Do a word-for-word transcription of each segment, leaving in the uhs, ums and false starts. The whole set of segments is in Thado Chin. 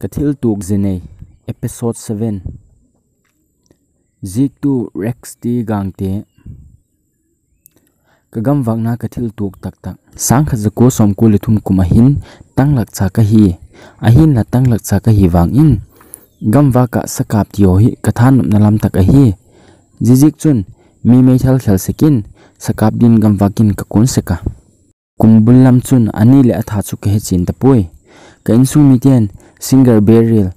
Ka thil tuok zinei, episode seven. Ziktu Rex ti gangte. Ka gamvakna ka thil tuok taktak. Sangkhat zaku somku le thum kum ahin tanglak cha ka hi. Ahinla tanglak cha ka hi vangin gamvak a sakap ti ho hi ka thanopna lam tak ahi. Zizik chun mi meithal khel sekin sakap din gamvakin ka kun seka. Kumbul lam chun ani le atha chu ka hechen tapoi. Ka insung miten single barrel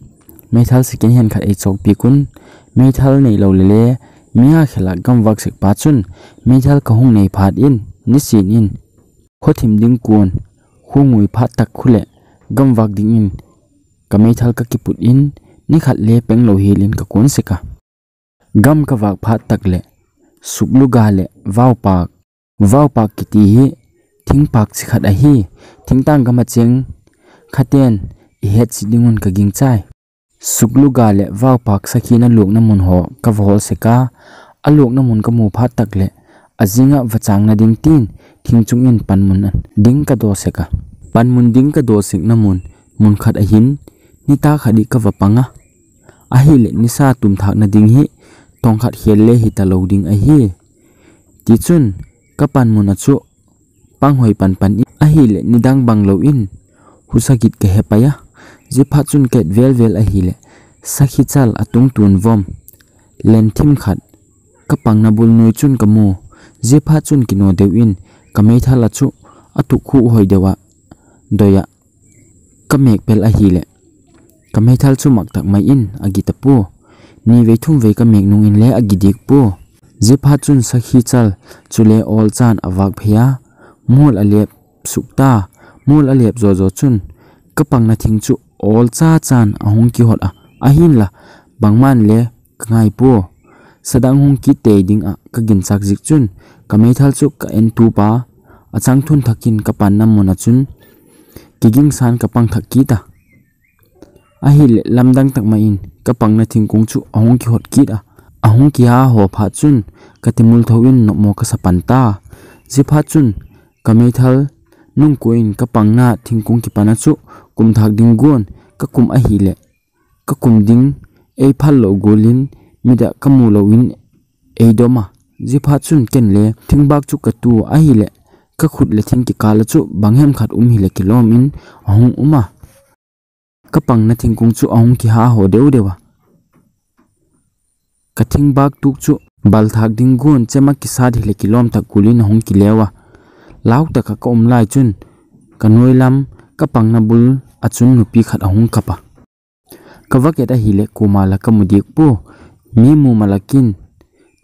meithal second hand khat ei chokpikun, meithal neilou lele mi a khela gamvak sekpa chun meithal ka hung nei phat in, nisin in khothim ding kun, khungui phat tak khule gamvak dingin ka meithal ka kiput in, nikhat le penglou hilin ka kun seka. Gam ka vak phat tak le sukluga le vaopak, vaopak kiti hi thingpak chi khat ahi, thingtang gam a cheng khaten i het chi dingun ka gingchai. Sukluga le vaopak sakhina lukna mun ho ka va hol seka, a lukna mun ka mu phat tak le a jinga va changna ding tin thing chung in panmun ding ka do seka. Panmun ding ka do sekna mun, mun khat ahin, nita khat i ka va panga. Ahile nisa tum thakna ding hi tong khat khel le hita lou ding ahi. Tichun ka panmun a chu panghoi panpan in, ahile nidang bang lou in husa git ka he pai a. Ziphat chun ka et vel vel ahile sakhi chal a tung tun vom len thim khat ka pangna bul noi chun ka mu. Ziphat chun kino deu in ka meithal a chu a tuk khu hoi deu a doi a ka mek pel ahile ka meithal chu mak tak mai in a gi tapu. Ni vei thum vei ka mek nung in le a gi dik pu. Ziphat chun sakhi chal chu le ol chan a vak phei a, mul a lep suk ta. Mul a lep zo zo chun ka pangna thing chu ol cha chan a hung kihot a, ahinla bangman le ka ngai pu. Sadang hung kit tei ding a ka ginchak zik chun ka meithal chu ka en tup a, a chang thun thakin ka panna mun a chun kiging san ka pang thak kit a. Ahile lamdang tak mai in ka pangna thingkung chu a hung kihot kit a, a hung kiha ho phat chun ka timul tho in nopmo ka sa pan ta. Ziphat chun ka meithal nung ku in ka pangna thingkung kipan a chu kum thak ding gun ka kum ahile ka kum ding ei phal lou gul in mida ka mu lou in ei dom a. Ziphat chun ken le thingbak chu ka tu ahile ka khut le thing kikal a chu bang hem khat um hile kilom in a hung um a. Ka pangna thingkung chu a hung kiha ho deu deu a. Ka thingbak tuk chu bal thak ding gun chema kisat hile kilom tak gul in a hung kileu a. Lau taka ka um lai chun ka noi lam ka pangna bul a chun nupi khat a hung kap a. Ka va et ahile kuma la ka mu dik pu. Mi mu ma lakin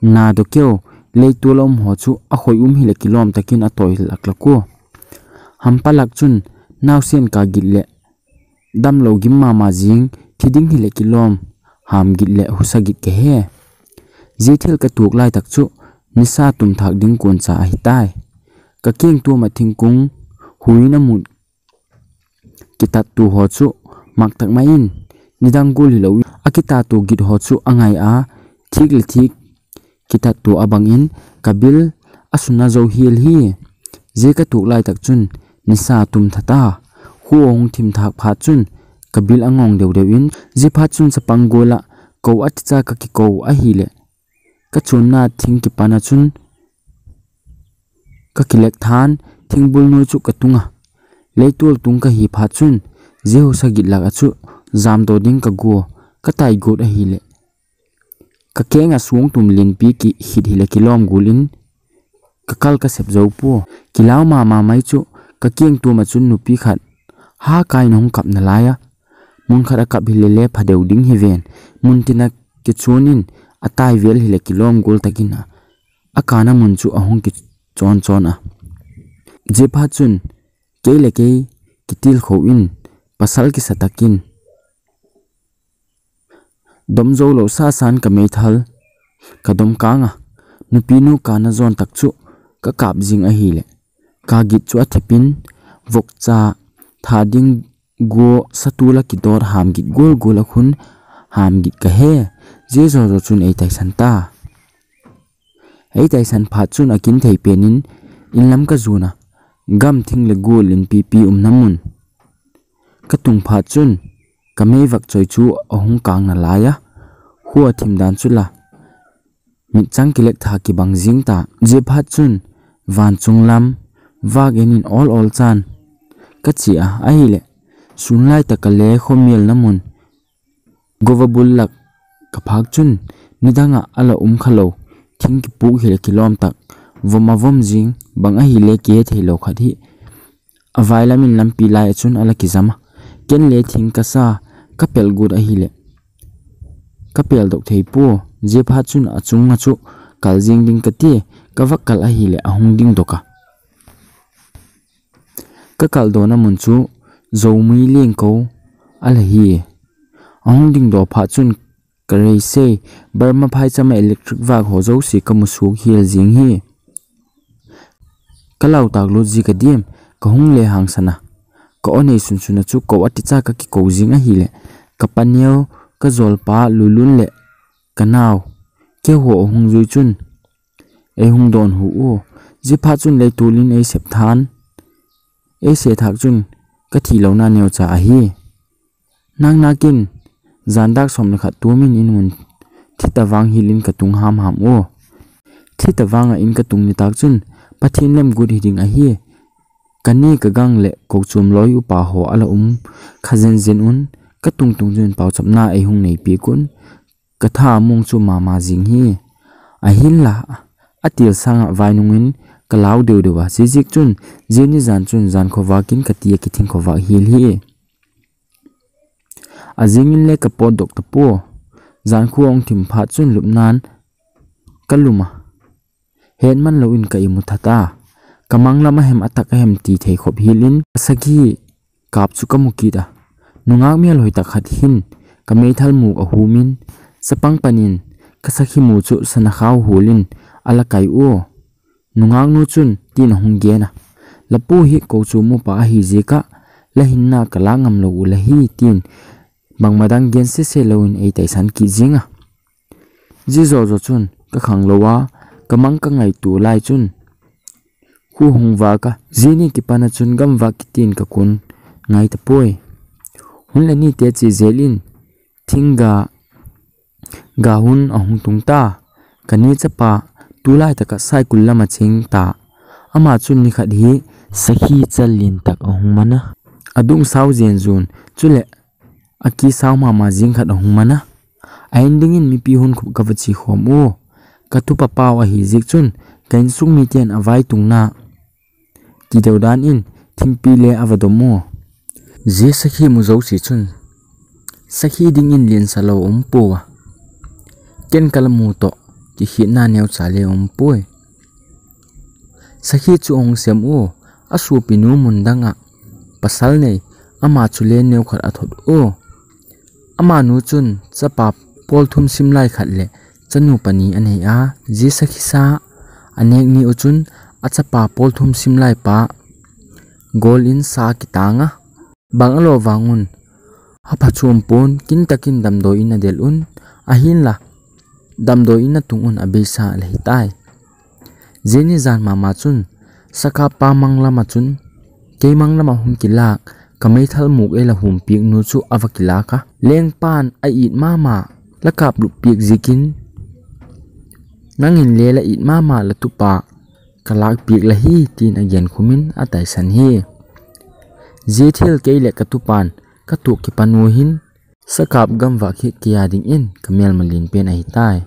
na do keu, leitol a um ho chu a khoi um hile kilom takin a toi lak lak u. Hampa lak chun nausen ka git le damlou gim mama jing, thi ding hile kilom ham git le husa git ka he. Zithil ka tuk lai tak chu nisa tum thak ding kun cha ahi tai. Ka keng tu ma thingkung hui na mut kitat tu ho chu mak tak mai in nidang gul hilou in a kitat tu git ho chu a ngai a, thik le thik kitat tu a bang in ka bil a suna zo hil hi. Zia ka tuk lai tak chun nisa tum tha ta. Khu a hung thim thak phat chun ka bil a ngong deu deu in, zia phat chun chapang gul a ko a ti cha ka kiko ahile ka chunna thing kipan a chun ka kilek than, thingbul noi chu ka tung a. Leitol tung ka hi phat chun zia husa git lak a chu jam do ding ka gu, ka tai gut ahile ka keng a suang tum linpi ki hit hile kilom gul in ka kal ka sep zo pu. Kilau mama mai chu ka keng tu ma chun nupi khat ha kai na hung kap na lai a. Mun khat a kap hile le pha deu ding hi ven. Mun tin a kichun in a tai vel hile kilom gul takin a, a kana mun chu a hung kichon chon a. Zia phat chun kei le kei kitil kho in pasal kisa takin dom zo lo sa san ka meithal ka dom kang a, nupi nu kana zon tak chu ka kap jing ahile ka git chu a thip in vok cha tha ding gu sa tu la kidot ham git gul gul a khun ham git ka he. Zia zo zo chun ei taisan ta. Ei taisan phat chun a kin thei pen in in lam ka zun a, gam thing le gul in pipi um na mun ka tung phat chun ka meivak choi chu ahung kang nalai a, hu athim dan chu la, mitchang kilek tha kibang jing ta. Jeh phat chun van chung lam vak en in ol ol chan ka che a, ahile sunlai tak a le khomial na mun gova bul lak ka phak chun nidang a ala um kha lo, thing kipuk hile kilom tak, vom a vom jing, bang ahile kihe thei lo khat hi avai lam in lampi lai a chun ala kijam a. Ken le thing ka sa, ka pel gut ahile ka pel dok thei pu. Jeh phat chun achung a chu kal jing ding ka ti, ka vak kal ahile ahung ding dok a. Ka kal dona mun chu Zomui leng ko ala hi. Ahung ding do phat chun ka rei sei, Burma phaicham a electric vak ho jouse ka mu suk hial jing hi. Ka lau tak lut ji ka diam, ka hung le hangsan a, ka o nei sun sun a chu ko ati cha ka kiko jing ahile, ka paneo, ka jolpa Lulun le ka nau, keiho ahung jui chun ei hung don hu u. Jeh phat chun lei tul in ei sep than, ei se thak chun ka thi lo na neo cha ahi. Nang nakin, jan dak som le khat tum in in mun thi ta vang hil in ka tung ham ham u. Thi ta vang a in ka tung ni tak chun Pathen lem gut hi ding ahi. Ka ni ka gang le ko chum loi upa ho ala um kha jen jen un, ka tung tung chun pau chapna ei hung nei pi kun, ka tha mung chu mama jing hi. Ahin la, a til sang a vai nung in ka lau deu deu a, jeh jeh chun, jeh ni jan chun jan khovak in ka ti a kithing khovak hil hi. A jing in le ka pot dok ta pu. Jan khu ong thim phat chun lupnan ka lum a, het man lo in ka imu that a. Ka mang lam a hem a tak a hem ti thei khop hil in ka sakhi kap chu ka mu kit a. Nungak mial hoi tak khat hin ka meithal muk a hum in, chapang pan in ka sakhi mu chu sana khau hul in ala kai u. Nungak nu chun tin ahung gen a, la pu hi ko chum upa ahi jeh a, la hinna ka la ngam lo u la hi, tin bangma dang gen sese lo in ei taisan kit jing a. Jeh jo jo chun ka khang lo a, ka mang ka ngaito lai chun khu hung vak a, jeh ni kipan a chun gam vak kiti in ka kun ngai ta poi. Hun le ni te che jel in thing ga ga hun ahung tung ta. Ka ni chapa tulai tak a Saikul lam a cheng ta. Ama chun ni khat hi sakhi chal lin tak ahung man a, a dung sao jen jun, chule a ki sao mama jing khat ahung man a. A in ding in mipi hun khup ka va chi khom u. Ka tupa pau ahi jeh chun ka insung miten a vai tung na ti deu dan in thingpi le a va dom u. Jeh sakhi mu jouse chun sakhi ding in lin sa lo um pu a, ken ka la mu toh kikhetna neo cha le um poi. Sakhi chu ahung sem u, a sopi nu mun dang a pasal nei, ama chu le neo khat a thot u. Ama nu chun chapa pol thum sim lai khat le chanu pani a nei a, jeh sakhi sa a nek ni u chun a chapa pol thum sim lai pa gol in sa kitang a, bang a lo vang un a pha chom pon, kin takin damdoi in a del un, ahin la damdoi in a tung un a beisa la hi tai. Jeh ni jan mama chun sakap pa mang lam a chun kei mang lam a hung kilak, ka meithal muk ei la hum piak nu chu a va kilak a. Lengpan a it mama la kap lup piak jeh in, nang in le la it mama la tupa ka lak piak la hi, tin a gen khum in a taisan hi. Jeh thil kei le ka tupan ka tuh kipan u hin sakap gam vak hi kei a ding in ka melma lin pen ahi tai.